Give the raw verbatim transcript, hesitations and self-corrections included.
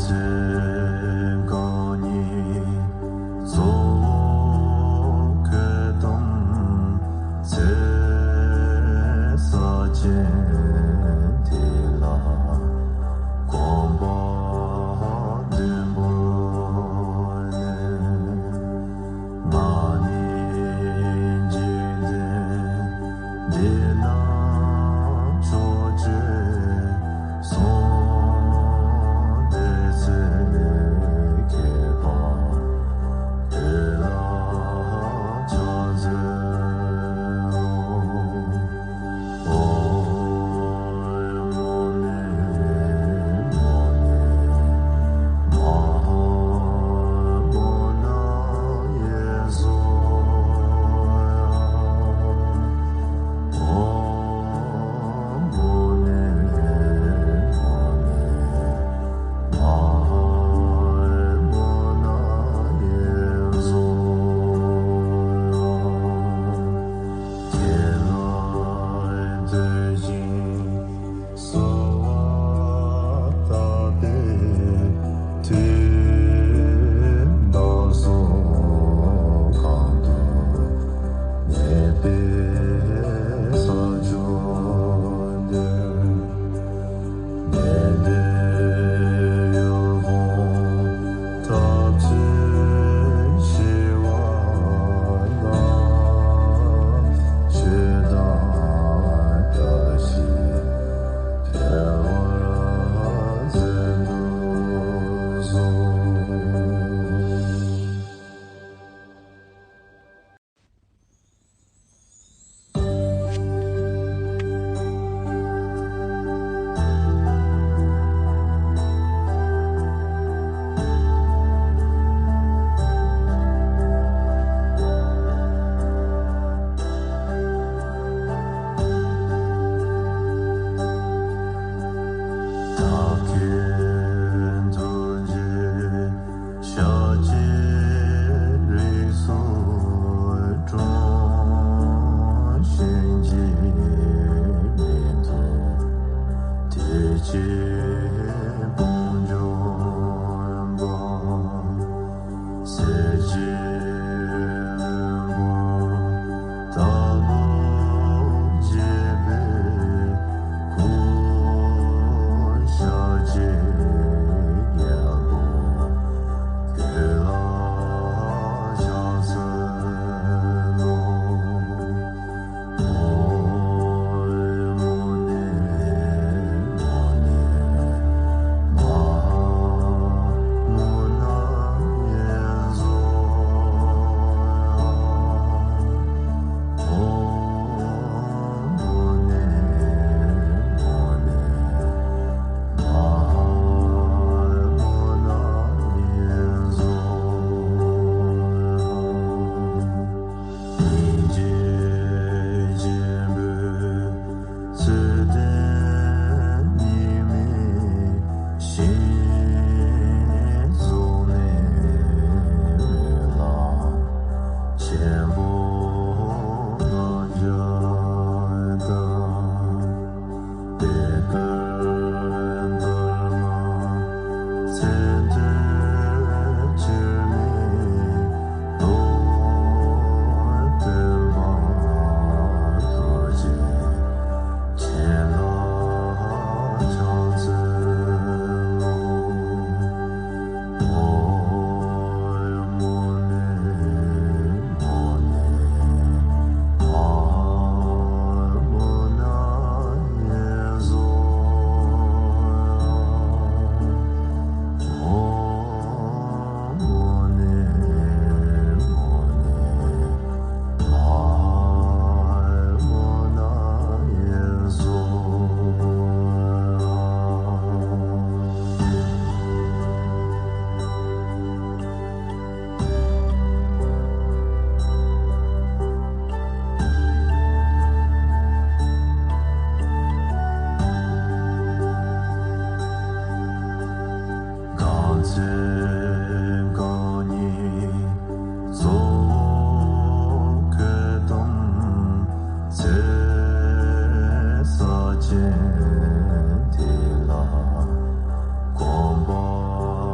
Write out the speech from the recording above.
སེམས་གང་ཉིད་གཙོ་བོ་ཁྱོད་དམ་ཚིག་ས་ཆེན་དེ་ལ་གོམ་པ་བདུན་བོར་ནས། ང་ནི་འཇིག་རྟེན་འདི་ན་ཕྱོགས་བཅུའི་གསུང་སྡེ་ཚིག་མཁས་པ་དེ་ལ་ཕྱག་འཚལ་ལོ། དེ་ལ་འདོད་ཅིང་གསོལ་བ་བཏབ་པའི་མཐུས། བདག་སོགས་གང་དུ་གནས་པའི་ས་ཕྱོགས་འདིར། ནད་དེ་ཡོ་བོ་ཐབས་ཚུལ་ཞི་བ་ལ། ཆོས་དང་བཀྲ་ཤིས་འཕེལ་བར་མཛད་དུ་གསོལ། ཞབས་ཀྱི་རིགས་སུ་འཁྲུངས། གཤིན་རྗེའི་གཉེན་དུ་དེ་ཅིག་དཔུང་འཇོམས་པ། གསེར་གྱི་བློན་པོ་ལྟ་བུར་བརྗིད་པའི་སྐུ། ཞབས་ཀྱི་རྒྱལ་པོ་ཁྱོད་ལ་ཕྱག་འཚལ་ལོ། སྙིང་རྗེ་ཆེན་པོས་ཚུལ་ལྡན་ཉི་མའི་ཞིང་། རྫོགས་ནས་མི་ལ་ཆེན་པོ་ལྔ་བརྒྱ་དང་། པད་དཀར་འདབ་མ་ཚེ་མཐའི་འཆི་མེད་རྡོ། སྟོན་པ་རྡོ་རྗེ་འཆང་ལ་ཕྱག་འཚལ་ལོ། གང་ཚེ་གང་ཉིད་གཙོ་བོ་ཁྱོད་དམ་ཚིག་ས་ཆེན་དེ་ལ་གོམ་པ་